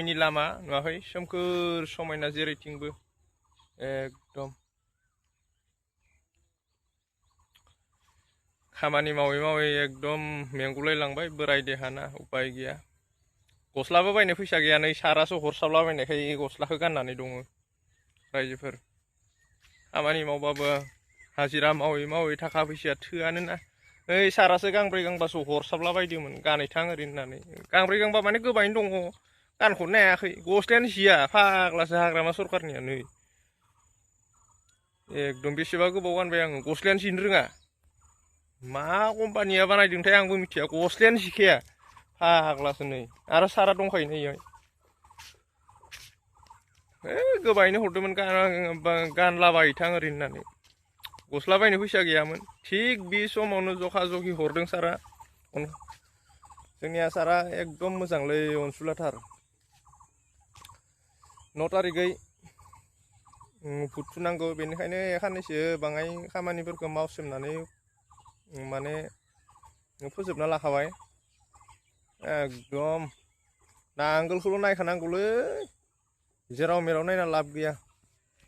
Ini lama नुवाखै सोमखोर समायना जेरैथिंबो एकदम खामानि मावै मावै एकदम मेंगुलाय लांबाय बोराय देहाना उपाय गैया गस्लाबो बायनो फैसा गैया नै सारासो हरसाबलाबायनायखाय गस्लाखौ गाननानै दङ रायजोफोर खामानि मावबाबो हाजिरा मावै मावै थाखा फैसाया थोआनो ना ओइ सारासो गांब्रै गांबासो हरसाबलाबायदोंमोन गानैथां ओरै होननानै गांब्रै गांबा माने गोबाङैनो दङ गानख'नो हायाखै गस्लायानो जिया फाग्लासो हाग्रामा सरखारनिया नै एकदम बेसेबा गोबाव गानबाय आङो गस्लायानो जिनो रोङा मा कम्पानिया बानायदोंथाय आंबो मिथिया गस्लायानो जिखाया फाग्लासो नै आरो सारा दंखायो नै इयाव गोबाङैनो हरदोंमोन गानलाबायथां ओरै होननानै गस्ला बायनो फैसा गैयामोन थिग बे समावनो जखा जखि हरदों सारा जोंनिया सारा एकदम मोजांलै अनसुलाथार 9 तारिखै भुट थुनांगौ बेनिखायनो खाननैसो बाङाय खामानिफोरखौ मावसोमनानै माने फोजोबना लाखाबाय एकदम नांगोलखौल' नायखानांगौलै जेराव मेराव नायना लाब गैया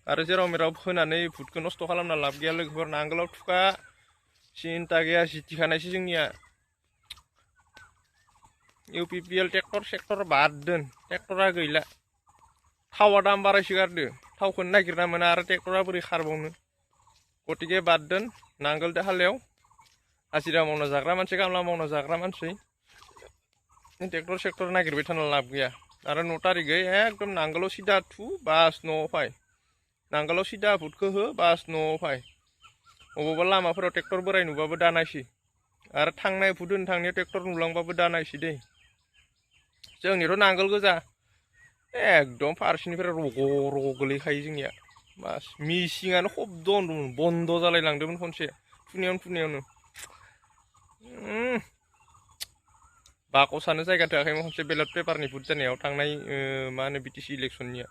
आरो जेराव मेराव फोनानै भुटखौ नस्थ' खालामना लाब गैया लोगोफोर नांगोलाव थुखा सिन्था गैया जितिखानायसो जोंनिया UPPL ट्रेक्टर सेक्टर बाद दोन ट्रेक्टरा गैला थावा दाम बारायसोगारदो थावखौनो नागिरना मोना आरो ट्रेक्टरा बोरै खारबावनो गतिके बाद दोन नांगोलदो हालेव हाजिरा मावना जाग्रा मानसि खामला मावना जाग्रा मानसि ट्रेक्टर सेक्टर नागिरबाय थाना लाब गैया आरो 9 तारिखै एकदम नांगोलाव सिदा थु बास न'आव फाय नांगोलाव सिदा भुटखौ हो बास न'आव फाय अबावबा लामाफोराव ट्रेक्टर बोराय नुबाबो दानायसै आरो थांनाय भुट होनो थांनायाव ट्रेक्टर नुलांबाबो दानायसै दै जोंनिथ' नांगोल गोजा एकदम फारसेनिफ्राय रग' रग' गोलैखायो जोंनिया बास मिसिङानो खब्द बन्द' जालायलांदोंमोन खनसे थुनायावनो बाकसानो जायगा थोआखैमोन खनसे बेलेट पेपारनि भुट जानायाव थांनाय मा होनो BTC इलेक्सननिया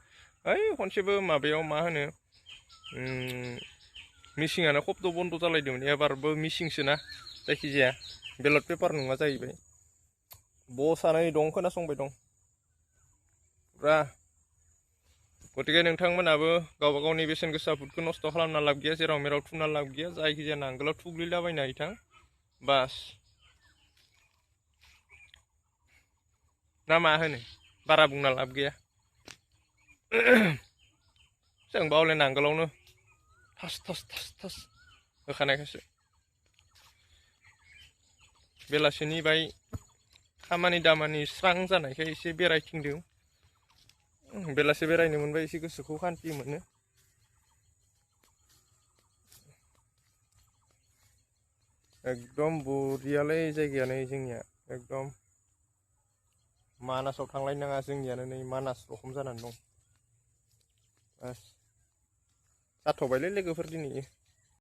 ओइ खनसेबो माबायाव मा होनो मिसिङानो खब्द बन्द' जालायदोंमोन एबारबो मिसिंसोना जायखिजाया बेलेट पेपार नङा जाहैबाय बसआनो दं खोनासंबाय दं ब्रा गतिके नोंथांमोनाबो गावबा गावनि बेसेन गोसा भुटखौ नस्थ' खालामना लाब गैया जेराव मेराव थुना लाब गैया जायखिजाया नांगोलाव थुग्लिलाबायनो हायो थां बास ना मा होनो बारा बुंना लाब गैया जों बावले नांगोलावनो थास थास थास थास होखानायखायसो बेलासिनि बाय खामानि दामानि स्रां जानायखाय एसे बेरायथिंदों बेलासे बेरायनो मोनबा एसे गोसोखौ खान्थि मोनो एकदम बरियालै जायगायानो जोंनिया एकदम मानासाव थांलायनाङा जोंनियानो नै मानास रखम जानानै दं बास जाथ'बायलै लोगोफोर दिनै